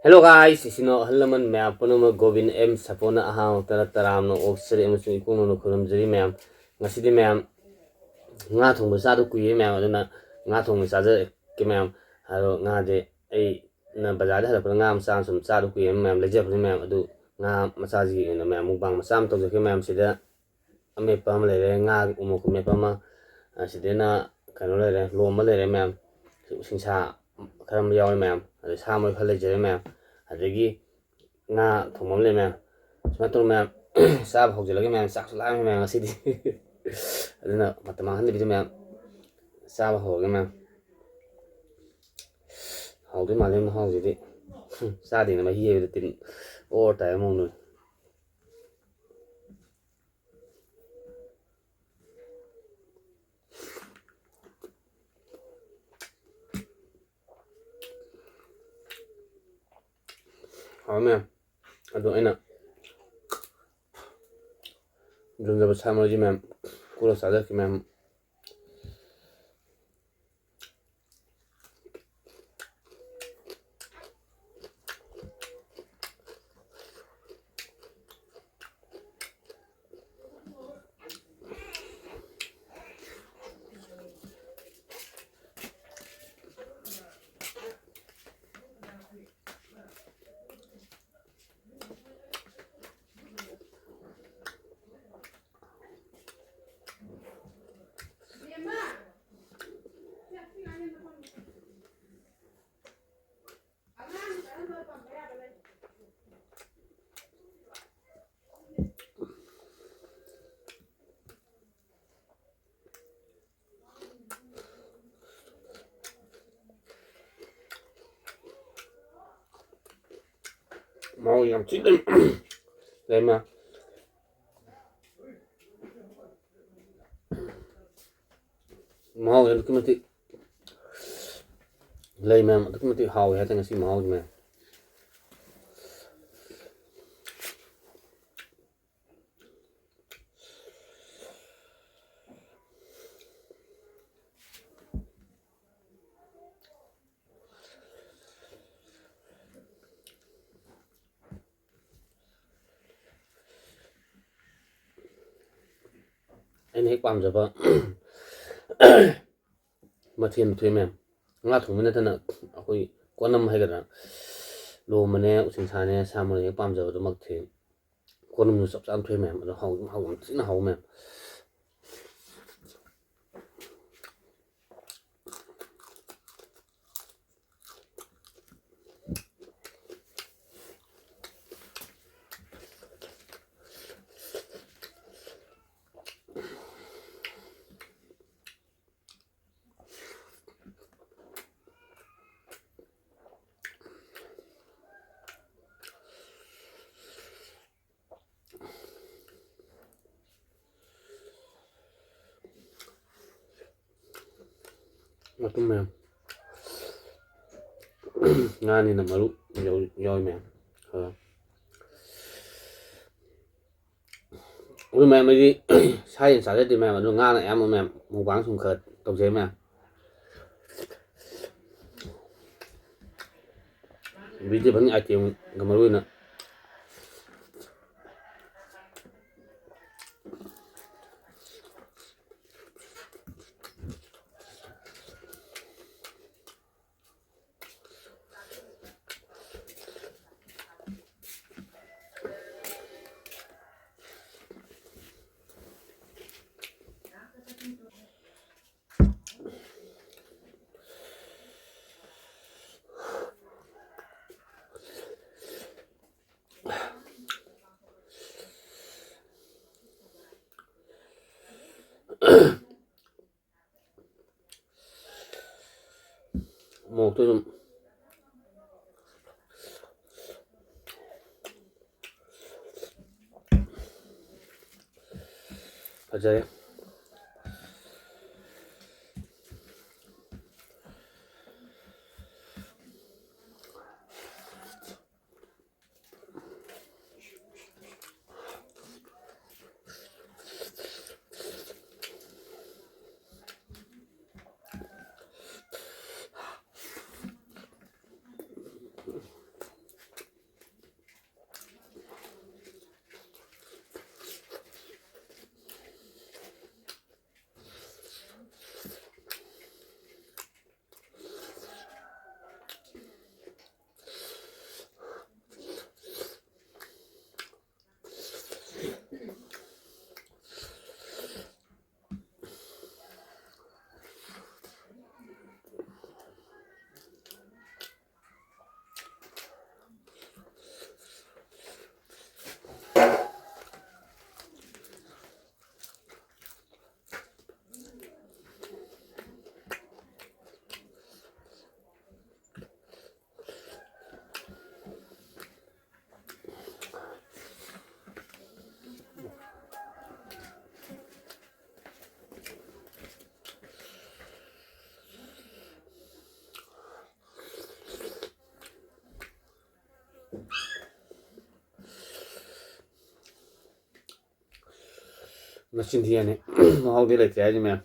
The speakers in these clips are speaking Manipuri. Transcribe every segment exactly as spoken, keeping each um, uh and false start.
Hello guys, ꯏꯆꯤꯟ ꯏꯅꯥꯎ ꯑꯍꯜ ꯂꯃꯟ ꯃꯌꯥꯝ ꯄꯨꯝꯅꯃꯛ ꯒꯣꯕꯤꯟ ꯑꯦꯝ ꯁꯥꯄꯣꯟꯅ ꯑꯍꯥꯟꯕ ꯃꯛꯇꯗ ꯇꯔꯥꯝꯅ ꯑꯣꯛꯆꯔꯤ ꯑꯃꯁꯨꯡ ꯏꯀꯣꯛ ꯅꯧꯅ ꯈꯨꯔꯨꯝꯖꯔꯤ ꯃꯌꯥꯝ꯫ ꯉꯁꯤꯗꯤ ꯃꯌꯥꯝ ꯉꯥ ꯊꯣꯡꯕ ꯆꯥꯗ ꯀꯨꯏꯔꯦ ꯃꯌꯥꯝ, ꯑꯗꯨꯅ ꯉꯥ ꯊꯣꯡꯕ ꯆꯥꯖꯔꯛꯀꯦ ꯃꯌꯥꯝ꯫ ꯑꯗꯣ ꯉꯥꯁꯦ ꯑꯩꯅ ꯕꯖꯥꯔꯗ ꯍꯜꯂꯛꯄꯗ ꯉꯥ ꯃꯆꯥ ꯑꯃ ꯁꯨꯝ ꯆꯥꯗ ꯀꯨꯏꯔꯦ ꯃꯌꯥꯝ, ꯂꯩꯖꯕꯅꯤ ꯃꯌꯥꯝ꯫ ꯑꯗꯨ ꯉꯥ ꯃꯆꯥꯁꯤꯒꯤ ꯑꯣꯏꯅ ꯃꯌꯥꯝ ꯃꯨꯛꯕꯥꯡ ꯃꯆꯥ ꯑꯃ ꯇꯧꯖꯔꯛꯀꯦ ꯃꯌꯥꯝ꯫ ꯁꯤꯗ ꯑꯃꯦꯠꯄ ꯑꯃ ꯂꯩꯔꯦ, ꯉꯥ ꯎ ꯃꯣꯔꯣꯛ ꯑꯃꯦꯠꯄ ꯑꯃ, ꯑꯁꯤꯗꯅ ꯀꯩꯅꯣ ꯂꯩꯔꯦ, ꯂꯣꯝꯕ ꯂꯩꯔꯦ ꯃꯌꯥꯝ, ꯎꯁꯤꯡꯁꯥ ꯈꯔ ꯑꯃ ꯌꯥꯎꯔꯦ ꯃꯌꯥꯝ, ꯑꯗꯩ ꯁꯥ ꯃꯔꯣꯏ ꯈꯔ ꯂꯩꯖꯔꯦ ꯃꯌꯥꯝ, ꯑꯗꯒꯤ ꯉꯥ ꯊꯣꯡꯕ ꯑꯃ ꯂꯩ ꯃꯌꯥꯝ꯫ ꯁꯨꯃꯥꯏꯅ ꯇꯧꯔ ꯃꯌꯥꯝ ꯆꯥꯕ ꯍꯧꯖꯤꯜꯂꯒꯦ ꯃꯌꯥꯝ, ꯆꯥꯛꯁꯨ ꯂꯥꯝꯃꯦ ꯃꯌꯥꯝ ꯉꯁꯤꯗꯤ꯫ ꯑꯗꯨꯅ ꯃꯇꯝ ꯃꯥꯡꯍꯟꯗꯕꯤꯗ ꯃꯌꯥꯝ ꯆꯥꯕ ꯍꯧꯔꯒꯦ ꯃꯌꯥꯝ꯫ ꯍꯥꯎꯗꯣꯏ ꯃꯥꯜꯂꯦ ꯃꯍꯥꯎꯁꯤꯗꯤ꯫ ꯆꯥꯗꯦꯅ ꯃꯍꯤ ꯍꯩꯕꯗ ꯇꯤꯟ ꯑꯣꯔ ꯇꯥꯏ ꯃꯑꯣꯡꯗꯨꯅꯤ꯫ ꯍꯥꯎ ꯃꯌꯥꯝ, ꯑꯗꯣ ꯑꯩꯅ ꯌꯣꯟꯖꯕ ꯁꯥ ꯃꯔꯣꯏꯁꯤ ꯃꯌꯥꯝ ꯀꯣꯠꯂ ꯆꯥꯖꯔꯛꯀꯦ ꯃꯌꯥꯝ꯫ ꯃꯍꯥꯎ ꯌꯥꯝ ꯊꯤ ꯂꯩ꯫ ꯂꯩꯃ꯫ ꯃꯍꯥꯎ ꯑꯗꯨꯛꯀꯤ ꯃꯇꯤꯛ ꯂꯩ ꯃꯌꯥꯝ, ꯑꯗꯨꯛꯀꯤ ꯃꯇꯤꯛ ꯍꯥꯎꯋꯦ ꯍꯥꯏꯇꯥꯔꯦ ꯉꯁꯤ ꯃꯍꯥꯎꯁꯤ ꯃꯌꯥꯝ꯫ ꯍꯦꯛ ꯄꯥꯝꯖꯕ ꯃꯊꯦꯜ ꯊꯣꯛꯑꯦ ꯃꯌꯥꯝ꯫ ꯉꯥ ꯊꯣꯡꯕ ꯅꯠꯇꯅ ꯑꯩꯈꯣꯏ ꯀꯣꯠꯅꯝ ꯍꯥꯏꯒꯗ꯭ꯔꯥ, ꯂꯣꯝꯕꯅꯦ, ꯎꯆꯤꯟꯁꯥꯅꯦ, ꯁꯥ ꯃꯔꯣꯏ ꯍꯦꯛ ꯄꯥꯝꯖꯕꯗꯨꯃꯛ ꯊꯣꯛꯑꯦ꯫ ꯀꯣꯠꯅꯝꯁꯨ ꯆꯞ ꯆꯥꯅ ꯊꯣꯛꯑꯦ ꯃꯌꯥꯝ꯫ ꯑꯗꯣ ꯍꯥꯎ-, ꯍꯥꯎ-, ꯌꯥꯝ ꯊꯤꯅ ꯍꯥꯎꯋꯦ ꯃꯌꯥꯝ꯫ ꯃꯇꯨꯝ ꯃꯌꯥꯝ꯫ ꯉꯥꯅꯤꯅ ꯃꯔꯨ ꯌꯥꯎ-, ꯌꯥꯎꯏ ꯃꯌꯥꯝ꯫ ꯑꯗꯣ ꯑꯗꯨ ꯃꯌꯥꯝ ꯑꯩꯗꯤ ꯁꯥ ꯌꯦꯟ ꯆꯥꯖꯗꯦ ꯃꯌꯥꯝ, ꯑꯗꯨ ꯉꯥꯅ ꯑꯌꯥꯝꯕ ꯃꯌꯥꯝ ꯃꯨꯛꯕꯥꯡ ꯁꯨꯝ ꯈꯔ ꯇꯧꯖꯩ ꯃꯌꯥꯝ꯫ Vegetable iteꯝꯒ ꯃꯔꯨ ꯑꯣꯏꯅ꯫ ꯃꯣꯔꯣꯛꯇꯨ ꯑꯗꯨꯝ ꯐꯖꯔꯦ꯫ ꯃꯆꯤꯟ ꯊꯤꯔꯅꯤ꯫ ꯃꯍꯥꯎꯗꯤ ꯂꯩꯇ꯭ꯔꯦ ꯍꯥꯏꯁꯦ ꯃꯌꯥꯝ꯫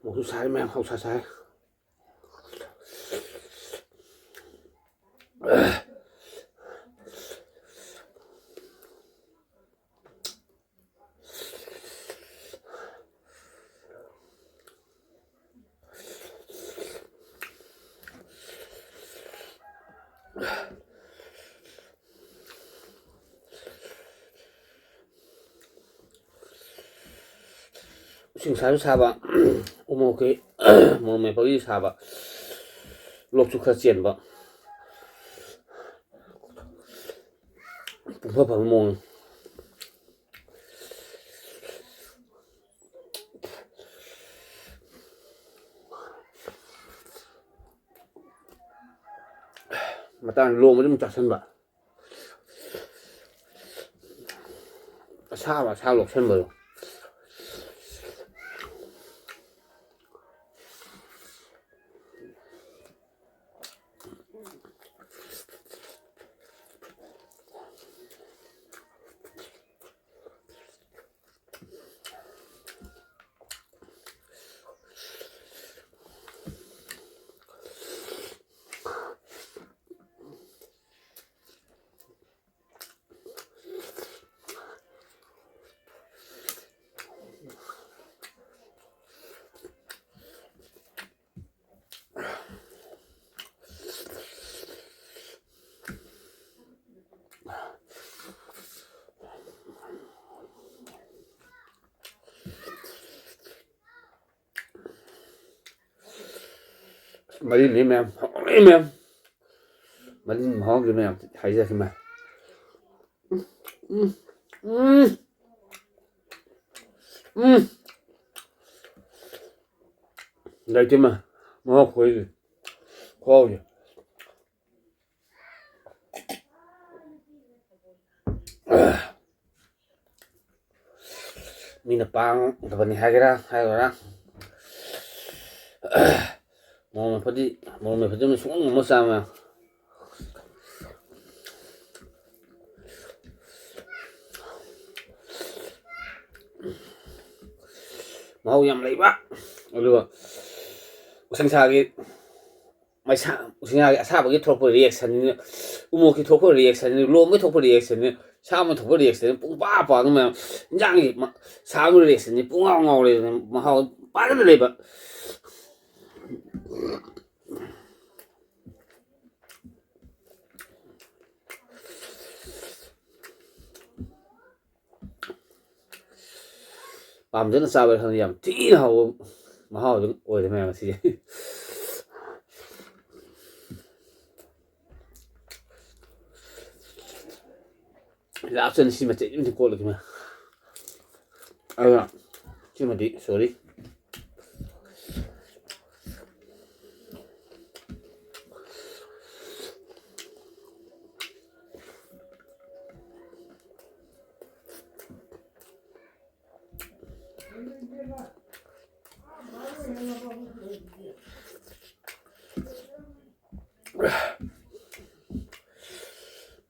ꯃꯣꯔꯣꯛꯁꯨ ꯁꯥꯏ ꯃꯌꯥꯝ, ꯍꯥꯎꯁꯥ ꯁꯥꯏ꯫ ꯎꯁꯤꯡꯁꯥꯁꯨ ꯁꯥꯕ, ꯎꯃꯣꯔꯣꯛꯀꯤ, ꯃꯣꯔꯣꯛ ꯃꯦꯠꯄꯒꯤ ꯁꯥꯕ, ꯂꯣꯛꯁꯨ ꯈꯔ ꯆꯦꯟꯕ, ꯄꯨꯡꯐ ꯐꯕ ꯃꯑꯣꯡ꯫ ꯃꯇꯥꯡ ꯂꯣꯡꯕꯗꯤ ꯑꯗꯨꯝ ꯆꯥꯁꯤꯟꯕ꯫ ꯑꯁꯥꯕ ꯑꯁꯥꯕ ꯂꯧꯁꯟꯕꯗꯣ꯫ ꯃꯔꯤꯟꯅꯤ ꯃꯌꯥꯝ, ꯍꯥꯎꯔꯦ ꯃꯌꯥꯝ꯫ ꯃꯔꯤꯟ ꯃꯍꯥꯎꯁꯦ ꯃꯌꯥꯝ ꯍꯥꯏꯖꯔꯛꯀꯦ ꯃꯌꯥꯝ꯫ ꯎꯝ, ꯎꯝ, ꯎꯝ꯫ ꯎꯝ꯫ ꯂꯩꯇꯦ ꯃꯌꯥꯝ꯫ ꯃꯍꯥꯎ ꯈꯨꯍꯩꯁꯦ꯫ ꯈꯨꯍꯥꯎꯁꯦ꯫ ꯃꯤꯅ ꯄꯥꯡꯗꯕꯅꯤ ꯍꯥꯏꯒꯦꯔꯥ ꯍꯥꯏꯔꯣꯏꯔꯥ, ꯃꯣꯔꯣꯛ ꯃꯦꯠꯄꯗꯤ, ꯃꯣꯔꯣꯛ ꯃꯦꯠꯄꯗꯤ ꯃꯤ ꯁꯨꯡꯉꯝ ꯉꯝꯃꯣꯏ ꯆꯥꯕ꯫ ꯃꯍꯥꯎ ꯌꯥꯝ ꯂꯩꯕ꯫ ꯑꯗꯨꯒ ꯎꯁꯪꯁꯥꯒꯤ ꯃꯩꯁꯥ, ꯎꯁꯪꯁꯥꯒꯤ ꯑꯁꯥꯕꯒꯤ ꯊꯣꯛꯂꯛꯄ reaction, ꯎꯃꯣꯛꯀꯤ ꯊꯣꯛꯄ reaction, ꯂꯣꯝꯕꯒꯤ ꯊꯣꯛꯄ reaction, ꯁꯥ ꯑꯃ ꯊꯣꯛꯄ reaction, ꯄꯨꯡ ꯄꯥ ꯄꯥ ꯑꯗꯨꯝ ꯃꯌꯥꯝ ꯏꯟꯖꯥꯡꯒꯤ ꯃ-, ꯁꯥ ꯑꯃꯒꯤ reaction ꯄꯨꯡ ꯉꯥꯎ ꯉꯥꯎꯔꯦ꯫ ꯃꯍꯥꯎ ꯐꯖꯅ ꯂꯩꯕ꯫ ꯄꯥꯝꯖꯅ ꯆꯥꯕ ꯈꯪꯗꯦ, ꯌꯥꯝ ꯊꯤꯅ ꯍꯥꯎꯕ ꯃꯍꯥꯎ ꯑꯗꯨꯝ ꯑꯣꯏꯔꯦ ꯃꯌꯥꯝ ꯑꯁꯤꯁꯦ꯫ Last ꯁꯤ ꯃꯆꯦꯠ ꯑꯃꯗꯤ ꯀꯣꯠꯂꯒꯦ ꯃꯌꯥꯝ꯫ ꯑꯗꯨꯅ ꯁꯤꯃꯗꯤ sorry꯫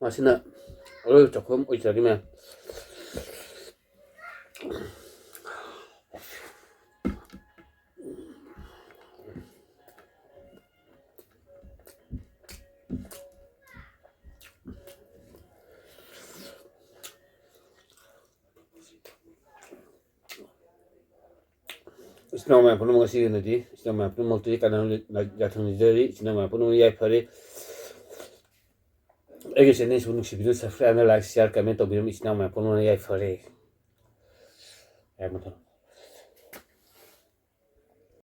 ꯃꯁꯤꯅ ꯑꯔꯣꯏꯕ ꯆꯥꯛꯈꯨꯝ ꯑꯣꯏꯖꯔꯒꯦ ꯃꯌꯥꯝ꯫ ꯏꯆꯤꯟ ꯏꯅꯥꯎ ꯃꯌꯥꯝ ꯄꯨꯝꯅꯃꯛ, ꯉꯁꯤꯒꯤ ꯑꯣꯏꯅꯗꯤ ꯏꯆꯤꯟ ꯏꯅꯥꯎ ꯃꯌꯥꯝ ꯄꯨꯝꯅꯃꯛꯇꯒꯤ ꯀꯥꯟꯅꯕ ꯌꯥꯊꯪ ꯅꯤꯖꯔꯤ꯫ ꯏꯆꯤꯟ ꯏꯅꯥꯎ ꯃꯌꯥꯝ ꯄꯨꯝꯅꯃꯛ ꯌꯥꯏꯐꯔꯦ꯫ ꯑꯩꯒꯤ channel ꯁꯤꯕꯨ ꯅꯨꯡꯁꯤꯕꯤꯗꯨꯅ subscribe, like, share, comment ꯇꯧꯕꯤꯔꯝꯃꯤ ꯏꯆꯤꯟ ꯏꯅꯥꯎ ꯃꯌꯥꯝ ꯄꯨꯝꯅꯃꯛ ꯌꯥꯏꯐꯔꯦ꯫ ꯌꯥꯏꯐꯔꯦ꯫